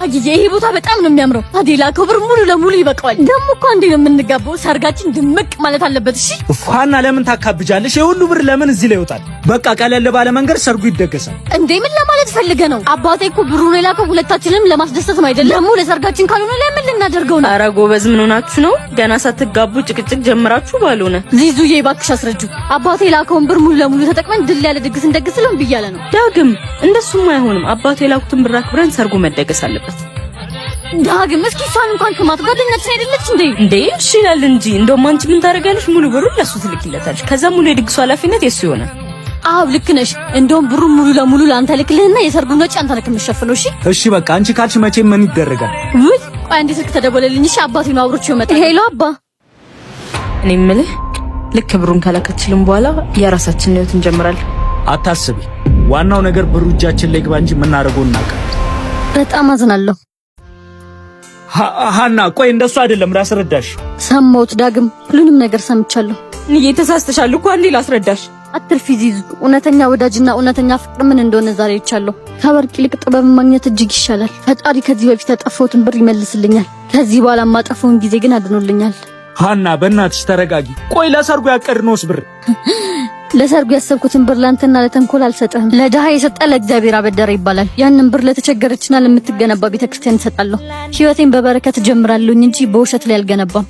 ዳጊዬ፣ ይሄ ቦታ በጣም ነው የሚያምረው። ታዲያ የላከው ብር ሙሉ ለሙሉ ይበቃዋል። ደግሞ እኮ አንዴ ነው የምንጋባው። ሰርጋችን ድምቅ ማለት አለበት። እሺ ሀና፣ ለምን ታካብጃለሽ? የሁሉ ብር ለምን እዚህ ላይ ይወጣል? በቃ ቀለል ባለ መንገድ ሰርጉ ይደገሳል። እንዴ፣ ምን ለማለት ፈልገ ነው? አባቴ እኮ ብሩን የላከው ሁለታችንንም ለማስደሰት ነው አይደለም? ደግሞ ለሰርጋችን ካልሆነ ለምን ልናደርገው ነው? አረ ጎበዝ፣ ምን ሆናችሁ ነው? ገና ሳትጋቡ ጭቅጭቅ ጀምራችሁ ባልሆነ። ዚዙዬ፣ እባክሽ አስረጁ። አባቴ የላከውን ብር ሙሉ ለሙሉ ተጠቅመን ድል ያለ ድግስ እንደግስለን ብያለ ነው። ዳግም፣ እንደሱም አይሆንም። አባቱ የላኩትን ብር አክብረን ሰርጉ መደገስ አለበት። ዳግም፣ እስኪ እሷን እንኳን ስማት፣ ጓደኛችን አይደለች እንዴ? እንዴ፣ እሺ ይላል እንጂ። እንደውም አንቺ ምን ታደርጋለሽ? ሙሉ ብሩን ለሱ ትልኪለታለሽ። ከዛ ሙሉ የድግሱ ኃላፊነት የሱ ይሆናል። አዎ፣ ልክ ነሽ። እንደውም ብሩን ሙሉ ለሙሉ ለአንተ ልክልህና የሰርጉን ወጪ አንተ ነህ የምትሸፍነው። እሺ። እሺ በቃ አንቺ ካልሽ መቼም ምን ይደረጋል? ውይ፣ ቆይ አንዴ ስልክ ተደወለልኝ። እሺ፣ አባቴ ነው፣ አብሮች ይመጣል። Hello አባ። እኔ የምልህ፣ ልክ ብሩን ከላከችልን በኋላ የራሳችንን ህይወት እንጀምራለን። አታስቢ። ዋናው ነገር ብሩ እጃችን ላይ ግባ እንጂ የምናደርገው እናውቃለን። በጣም አዝናለሁ። ሀና፣ ቆይ እንደሱ አይደለም፣ ላስረዳሽ። ሰማሁት ዳግም፣ ሁሉንም ነገር ሰምቻለሁ። እየተሳስተሻል እኮ፣ አንዴ ላስረዳሽ። አትልፊ ዚዙ። እውነተኛ ወዳጅና እውነተኛ ፍቅር ምን እንደሆነ ዛሬ አይቻለሁ። ከወርቅ ይልቅ ጥበብ ማግኘት እጅግ ይሻላል። ፈጣሪ ከዚህ በፊት ያጠፋሁትን ብር ይመልስልኛል። ከዚህ በኋላ የማጠፋውን ጊዜ ግን አድኖልኛል። ሀና፣ በእናትሽ ተረጋጊ። ቆይ ለሰርጉ ያቀድነውስ ብር? ለሰርጉ ያሰብኩትን ብር ላንተና ለተንኮል አልሰጥህም። ለድሃ የሰጠ ለእግዚአብሔር አበደረ ይባላል። ያንን ብር ለተቸገረችና ለምትገነባ ቤተክርስቲያን እሰጣለሁ። ህይወቴን በበረከት እጀምራለሁኝ እንጂ በውሸት ላይ አልገነባም።